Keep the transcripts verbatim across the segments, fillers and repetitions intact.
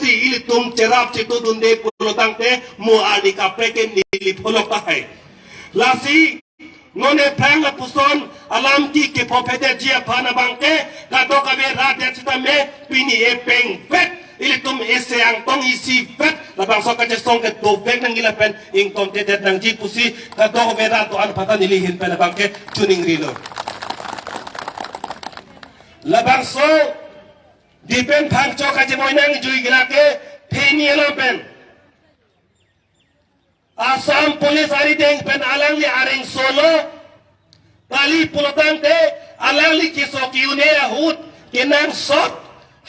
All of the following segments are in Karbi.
ilitum cherap chetudunde pulotangte mo arni kaprek ke neli pholok tahai. Lasi non ephrang lapuson alam ke kephophedetji aphan abangke kadokave rat det sitame pini epeng vet ilitum ese angtong isivet labangso kachesong ke dovek nangji lapen ingtontedet nangji pusi kadokave rat do-an aphanta neli ahin pen abangke choningrilo. Labangso Dipen Phangcho kachevoi nangjui ke lake pheni alam pen Assam Police arideng pen alangli areng solo kali pulotangte alangli keso ke-un-e ahut kenangsot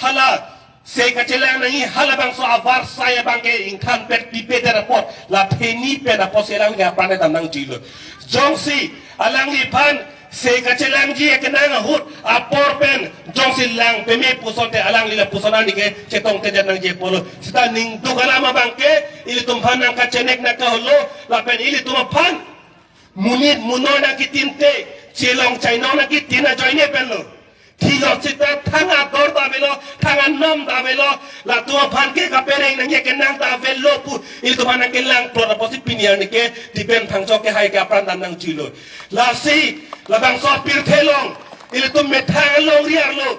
hala sei kachelang nangji halabangso avarsai abangke ingthan pet pipedet apot la pheni pen apotsi alangli apran dam nangjuilo. Jongsi alangliphan sei kachelangji akenang ahut apor pen jongsi lang peme puson te alangli lapuson arni ke chetongtedet nangji apotlo. Seta ning duk alam abangke ilitum aphan nangkachenek nangkaholo lapen ilitum aphan monit monoi nangkitinte chelong chainong nangkitin ajoine penlo. Thilo seta thang ador ta avelo, thang anom ta avelo, latum aphan ke kapereng nangji akenang ta avelo pu ilitum aphan nangkelang plot apotsi pini arni ke Dipen Phangcho ke hai ke apran dam nangjuilo. Lasi labangso apirthe along ilitum methang alongri arlo.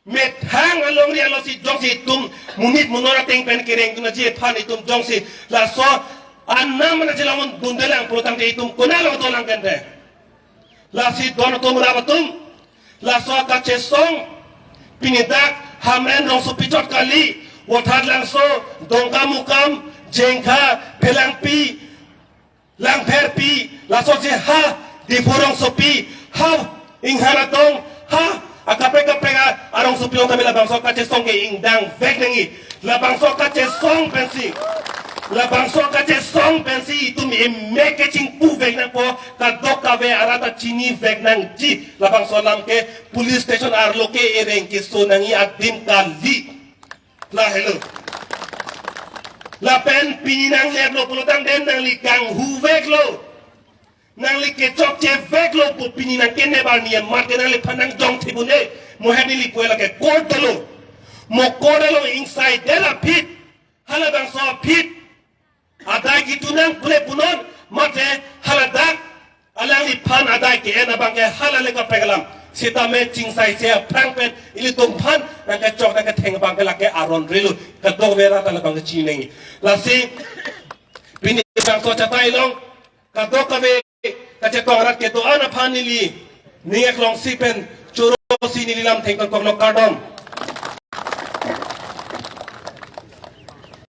Methang alongri arlo si jongsi itum monit monoi ateng pen kereng dun aji aphan itum jongsi laso anam mana chelong dundelang pulotangte itum konat along dolang kente. Lasi don atum rap atum, laso kachesong pini dak Hamren rongsopi chot kali, Vothatlangso, Dongkamukam, Jengkha, Phelangpi, Langpherpi, laso si ha Diphu rongsopi, ha Inghan Atong, ha akaprek kaprek arongsopi along tame labangso kachesong ke ingdang vek nangji. Labangso kachesong pensi, labangso kachesong pensi itum emek kechingpu vek nangpo, kadokave arat ta chini vek nangji. Labangso alam ke police station arlo ke ereng keso nangji adim kali. Lahelo. Lapen pini nangleplo pulotangte nangli kanghu veklo. Nangli kechokche veklo pu pini nangkenep arni amat ke nangliphan nangjong thibune. Mo hep neli puela ke court dolo. Mo court dolo ingsai dela phit. Halabangso phit. Adai kitu nang pule punon mate haladak alangliphan adai ke-en abangke hala le kaprek alam. Sitame chingsaise aphrang pen ilitum aphan nangkechok nangketheng abangke lake aron relo. Kadokave rat ta labangke chini nangji. Lasi pini bangso chatai along kadokave kachetong rat kedo-an aphan neli ning eklongsi pen chorosi neli lam thengtong koklo, kardom.